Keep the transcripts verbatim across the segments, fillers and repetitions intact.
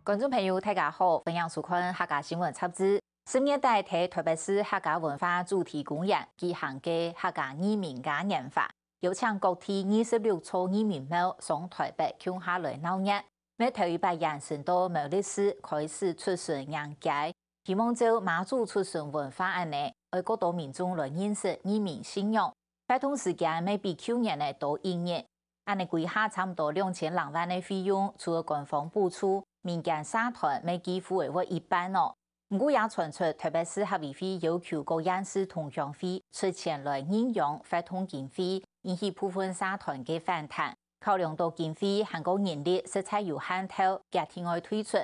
觀眾朋友，大家好，歡迎收看客家新聞雜誌。十月底在臺北市客家文化主題公園舉行个客家義民嘉年華，邀請各地二十六座義民廟上臺北共下來鬧熱。乜頭一擺延伸到苗栗市開始出巡迎街，希望照媽祖出巡文化恁呢，愛較多民眾來認識義民信仰。活動時間乜比舊年个多一日。 恁呢規下差毋多兩千零萬个費用，除了官方補助，民間社團乜幾乎會一半哦。毋過也傳出臺北市客委會要求各縣市同鄉會出錢來認養活動經費，引起部分社團个反彈。考量到經費還過人力實在有限透，決定愛退出。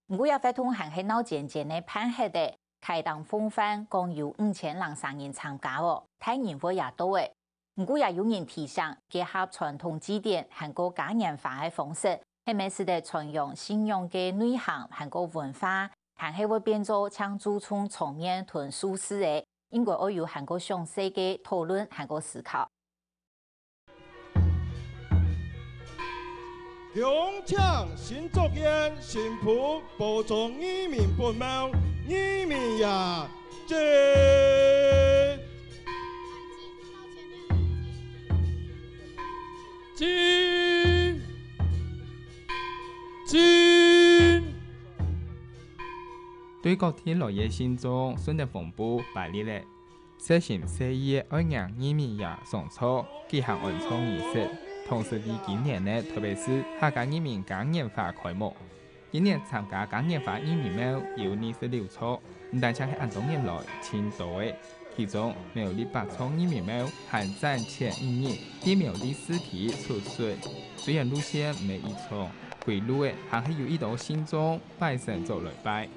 毋過這活動還係鬧煎煎个辦忒个，開單奉還講有五千零三人參加哦，大人物也到欸。 毋過也有人提醒，結合傳統祭典還過嘉年華个方式，係毋係使得傳揚信仰个內涵還過文化，還係會變做淨注重場面同數字个，應該愛有還過詳細个討論還過思考。 恭請新竹縣新埔寶藏義民本廟義民爺進！進！進！對各地來个信眾，順德風波擺立咧。 細心細意个愛迎義民爺上座，舉行安葬儀式，同時為今年个臺北市客家義民嘉年華開幕。今年參加嘉年華義民廟有二十六座，毋單淨係恁多年來盡多个。其中，苗栗八座義民廟還展前一日在苗栗市區出巡，雖然路線毋係異長，歸路仔還係有一兜信眾 拜神做禮拜。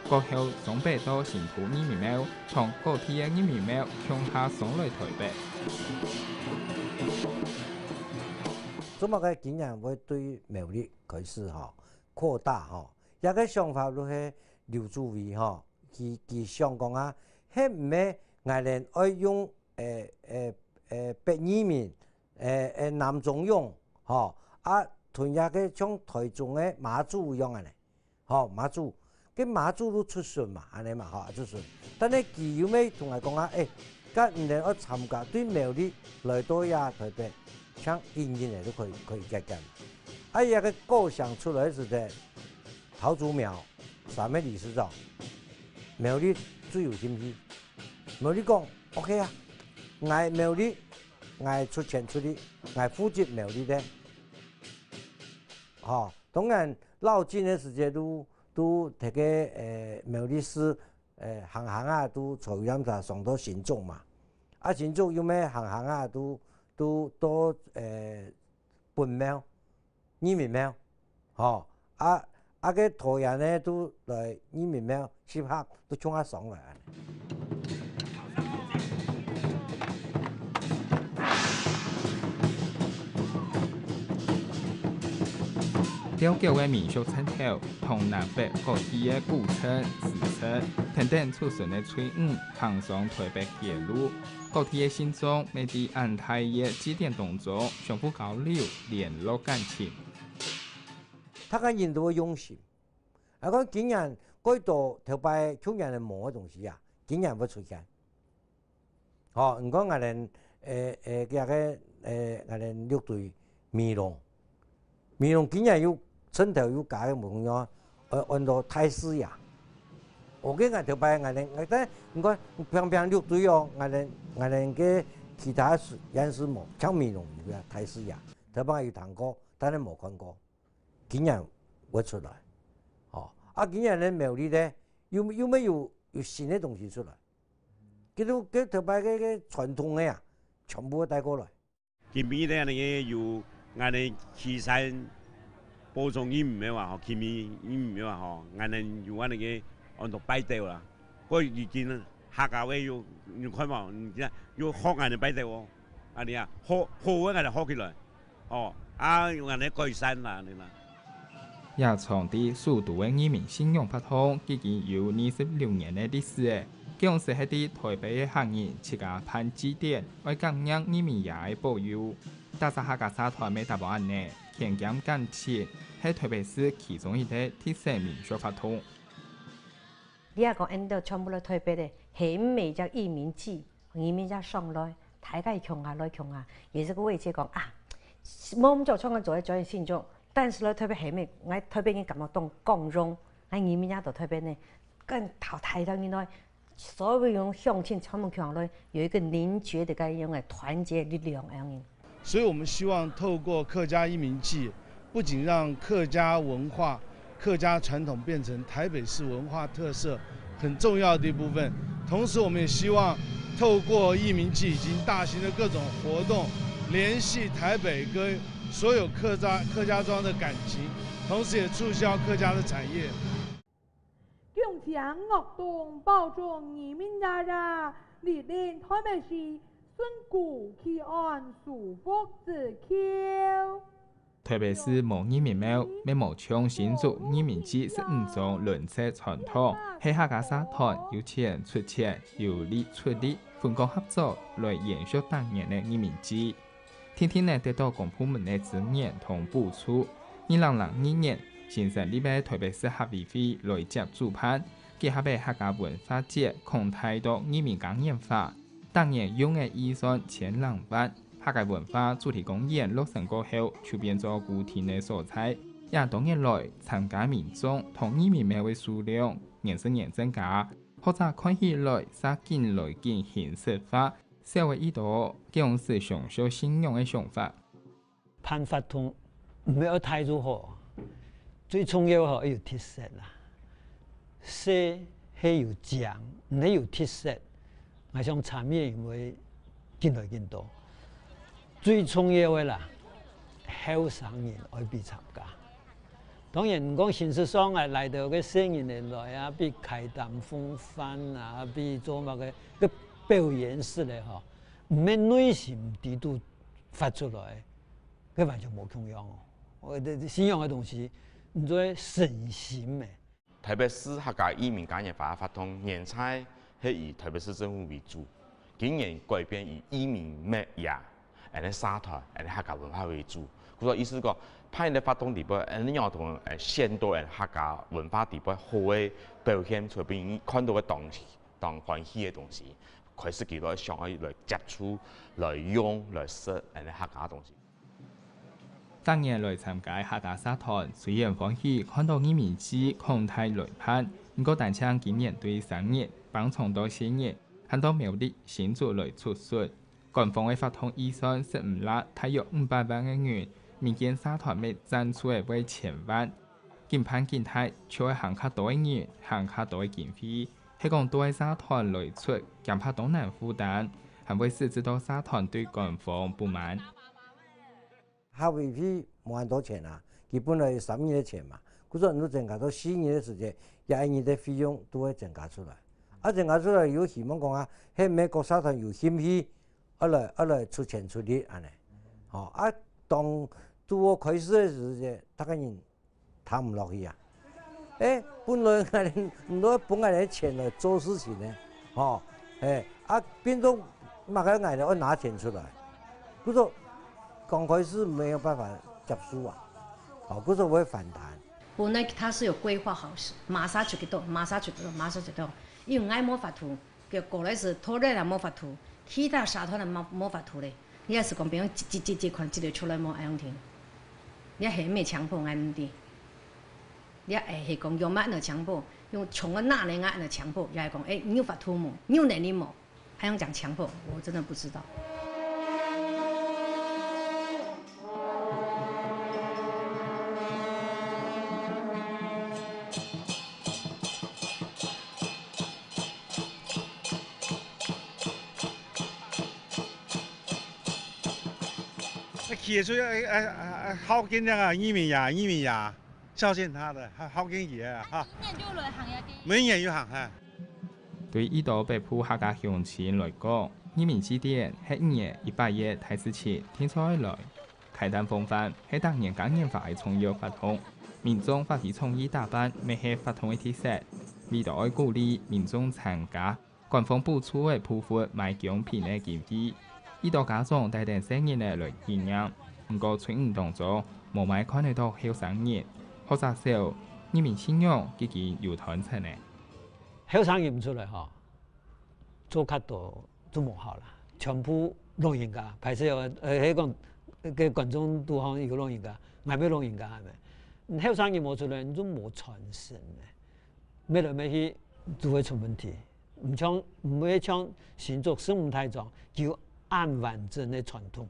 過後，雙北到新埔義民廟，同各地个義民廟共下送來臺北。做麼个今年會對苗栗開始吼，擴大吼？這个想法就係劉主委吼，佢，佢想講啊，係毋係𠊎等愛用，誒，誒，誒，北義民，誒，誒，南中央，吼，啊，同這个像臺中个媽祖一樣恁呢。 吼，媽祖，該媽祖都出巡嘛，恁呢嘛，吼，出巡。但係佢又乜同𠊎講啊，誒，該你等愛參加，對苗栗來到這臺北，像一日仔都可以，可以結結。啊，這个構想出來時節，桃竹苗三个理事長，苗栗最有興趣。苗栗講，OK啊，𠊎苗栗，𠊎出錢出力，𠊎負責苗栗个。吼，當然， 遶境个時節都，都在該，誒，苗栗市，誒，行行啊，都坐遊覽車上到新竹嘛。啊，新竹又乜行行啊，都，都到，誒，本廟、義民廟，吼，啊，啊，該桃園呢，都來義民廟集合，都共下上來恁呢。 吊轎个民俗饞頭，同南北各地个古鎮、時鎮，跈等出巡个隊伍，行上臺北街路。各地个信眾，乜在恁大个祭典當中，相互交流，聯絡感情。大家人都會用心。 啊，講今年蓋多頭擺舊年个無个東西啊，今年會出現。吼，你看𠊎等，誒，誒，這个，誒，𠊎等六堆美濃，美濃今年又，陣頭又加个無共樣，呃，安到大士爺。OK，𠊎頭擺𠊎等，𠊎等，你看，平平六堆哦，𠊎等，𠊎等个其他縣市無，像美濃有个大士爺，頭擺有聽過，但係無看過。 今年會出來。吼，啊，今年个苗栗呢，又，又乜有，有新个東西出來。佢都，佢頭擺个，个傳統个啊，全部會帶過來。今晡日呢，恁呢有𠊎等旗山寶藏義民廟啊，吼，旗民義民廟啊，吼，𠊎等有恁呢个安到拜斗啦。 過已經客家話有，你看無？你看，有學𠊎等拜斗哦。恁呢啊，好，好个𠊎等學起來。哦，啊，𠊎等改善啦，恁呢啦。這場在首都个義民信仰活動已經有二十六年个歷史咧。該時係在臺北个客人自家辦祭典，愛感念義民爺个保佑。大儕客家社團乜打包恁呢，田間耕耘，係臺北市其中一個特色民俗活動。你也講，恁多全部來臺北个，係毋係叫義民祭，義民也上來，大家共下來共下，也係个位置講啊，無毋做，像𠊎做个專業信眾，但是來臺北係毋係，𠊎臺北人感覺當光榮，𠊎義民也到臺北呢，更淘汰到人來，所有用鄉親全部共下來，有一個凝結的該樣个團結力量恁樣。 所以我們希望透過客家義民祭，不僅讓客家文化、客家傳統變成臺北市文化特色很重要的一部分，同時我們也希望透過義民祭以及大型的各種活動，聯繫臺北跟所有客家客家庄的感情，同時也促銷客家的產業。 共襄樂動，保重義民爺爺，莅臨臺北市，順牯祈安，收福之秋。臺北市無義民廟，乜無像新竹義民祭十五張輪值傳統，係客家社團有錢出錢，有力出力，分工合作來延續逐年个義民祭。 定定仔得到公部門个資源同補助。二零零二年，新成立个臺北市客委會來接主辦，結合个客家文化節擴大到義民嘉年華，逐年用个預算千零萬。客家文化主題公園落成過後，就變做固定个所在，也多年來參加民眾同義民廟个數量年增年增加，或者看起來煞緊來緊形式化， 少个一道，該種係相信信仰个想法。辦活動毋係愛大就好，最重要吼愛有特色啦。細係有靚，毋係有特色，𠊎想參與人會緊來緊多。最重要个啦，後生人愛去參加。 當然，毋講形式上啊，來到个細人仔來啊，比開擔風帆啊，比做麼个个表演式个吼，毋係內心底肚發出來，个完全無共樣哦。我這信仰个東西，你做神心个。臺北市客家義民嘉年華活動，原在係以臺北市政府為主，今年改變以義民廟也 恁呢社團，恁呢客家文化為主。故所意思講，辦一個活動裡背，恁呢樣同誒顯到恁客家文化裡背好个表現出來，分人看到个當當歡喜个東西，開始佢兜想愛來接觸、來用、來食恁呢客家个東西。逐年來參加个客家社團雖然歡喜看到義民祭擴大來辦，毋過單淨今年對三月，放長到四月，還到苗栗、新竹來出巡。 官方个活動預算係毋罅大約五百萬个銀，民間社團乜贊助个會千萬。緊辦緊大，就愛行較多个人，行較多个經費。係講多个社團來出，驚怕當難負擔，還會使至到社團對官方不滿。 客委會無恁多錢啊，佢本來三億个錢嘛，故所你增加到四億个時節，也一億个費用都會增加出來。啊，增加出來又希望講啊，係毋係各社團有興趣，愛來愛來出錢出力恁呢。吼，啊，當拄好開始个時節，逐個人 聽毋落去啊。誒，本來𠊎等毋愛分𠊎等个錢來做事情呢，吼，誒，啊，變做麼个𠊎等愛拿錢出來，故所剛開始沒有辦法接受啊，哦，故所會反彈。本來他是有規劃好，馬上就去到，馬上就去到，馬上就到，因為𠊎無法度， 結果來係拖累人無法度，其他社團人無無法度咧。你也係講，比如講，一、一、一、一款一个出來無恁樣定，你也係毋係強迫𠊎毋知。你也係講用麼恁樣強迫，用從个哪能啊恁樣強迫，也係講，誒，你有法度無？你有能力無？恁樣講強迫，我真的不知道。 那起初要要要孝敬那个義民爺，義民爺孝敬他的，孝敬佢啊哈。每年就來行呀，每年就行哈。對已多北部客家鄉親來講，義民祭典係一年一擺个大事情，定著愛來。 開擔風帆係逐年嘉年華个重要活動，民眾發揮創意打扮乜係活動个特色。為著愛鼓勵民眾參加，官方補助个部分買獎品个經費，已多家長帶等細人仔來紀念。毋過春運當中，無麼看得著後生人，學者笑，人民信仰已經有斷層了。後生人毋出來吼，做較多就無效啦，全部老人家，歹勢哦，呃，係講，个觀眾肚項有老人家，𠊎乜老人家係無？後生人無出來，你就無傳承了。 搣來搣去就會出問題。毋像，毋會像新竹聖母大莊，佢有恁完整个傳統。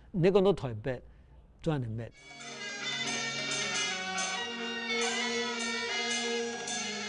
你講到台北，就恁樣搣。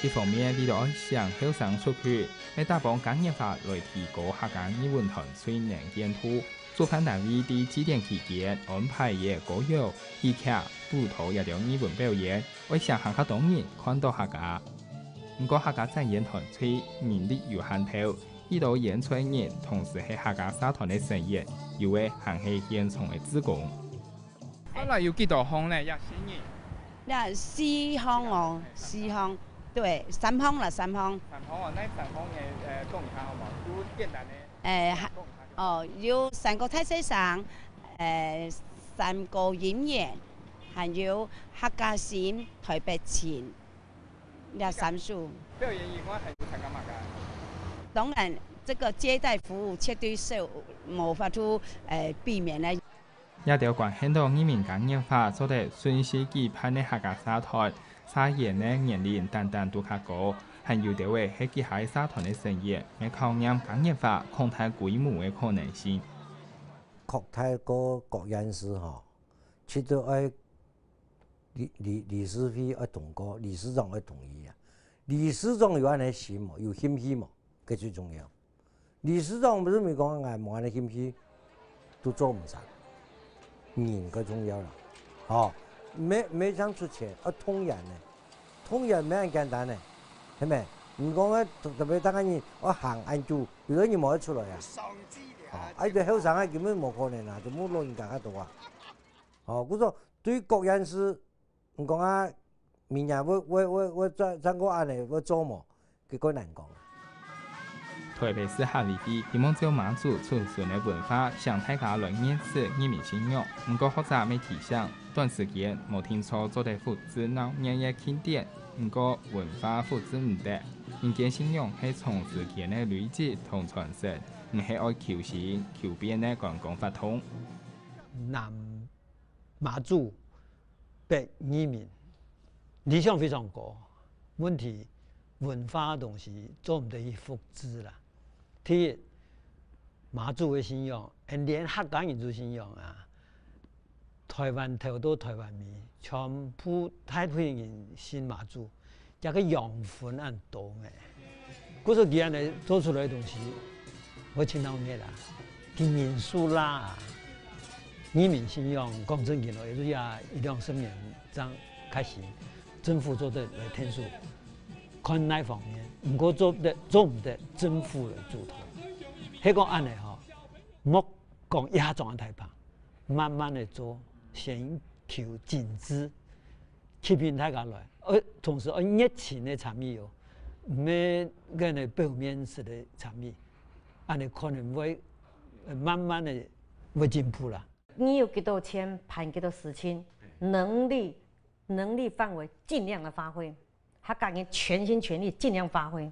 一方面，為著愛醒後生族群，乜打幫嘉年華來提高客家藝文團隊能見度，主辦單位在祭典期間安排个歌謠、戲劇、舞蹈這兜藝文表演， 會吸引較多人看著客家。毋過客家展演團隊人力有限頭，一兜演出人同時係客家社團个成員，有个還係現場个志工。看來有幾多項呢？這新人？那四項哦，四項，對，三項啦，三項。三項哦，該三項个，呃，講一下好無？就簡單个。呃，講一下就好。哦，有三個大細聲，呃，三個音樂，還有客家心、台北情。 這三首。表演以外還有參加麼个？當然，這個接待服務絕對是無法度，呃，避免的。這兜關係到義民嘉年華做得順序舉辦个客家社團，社員个年齡單單都較高，還有兜仔係幾下个社團个成員，來考驗嘉年華擴大規模个可能性。擴大到各縣市吼，絕對愛 理，理，理事會愛通過，理事長愛同意啊。理事長有恁樣心無？有興趣無？該最重要。理事長毋係講𠊎無恁樣興趣，都做毋成。人較重要啦，吼，毋係，毋係淨出錢，愛動員呢，動員毋係恁簡單呢，係無？你講个特別大家人愛行恁久，有个人無愛出來啊，哦，啊，一个後生个根本無可能啊，全部老人家較多啊，哦，故所 對各縣市，你講啊，明年會，會，會，會再，再過恁樣會做無？結果難講。台北市客委會希望將媽祖祖孫个文化，向大家來認識義民信仰。毋過學者乜提醒，短時間無定著做得複製鬧熱个慶典，毋過文化複製毋得。民間信仰係長時間个累積同傳承，毋係愛求新求變个觀光活動。南 媽祖、北義民，理想非常高，問題文化个東西做毋得去複製啦。第一，媽祖个信仰，連客家人都信仰啊，台灣頭到台灣尾，全部大部分人信媽祖， 這个養分恁多呢。故所佢恁樣做出來个東西，會盡鬧熱啊，佢人數罅啊。義民信仰講正經咯，也就也一兩十年正開始，政府做得來𢯭手，看哪方面，毋過做得，做毋得政府來主導。係講恁樣吼，莫講一下裝恁大把，慢慢个做，先求精緻， 吸引大家來，呃，同時愛熱情个參與哦，毋係恁樣表面式个參與，恁樣可能會，呃，慢慢个會進步啦。你有幾多錢，辦幾多事情，能力，能力範圍盡量的發揮，客家人全心全力盡量發揮。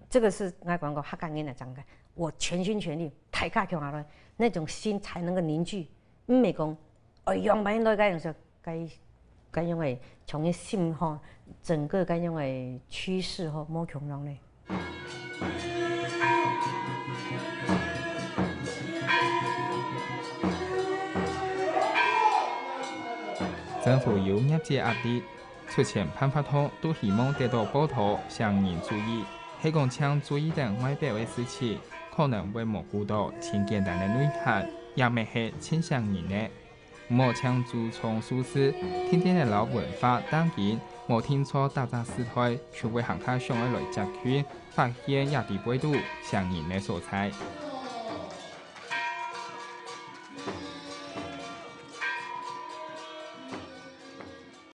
這个係𠊎講過，客家人來講个，我全心全力，大家共下來，那種心才能夠凝聚。毋係講，哎，樣般來該樣式，該，該樣个，從个心吼，整個該樣个趨勢吼，無共樣咧。 政府有業績壓力，出錢辦活動都希望得到報導、請人注意。係講淨注意等外表个事情，可能會模糊到盡簡單个內涵，也乜係盡唌人呢。毋好淨注重數字，定定仔摎文化當緊，無定著打佇時代，就會還較想愛來接近，發現這底背肚唌人个所在。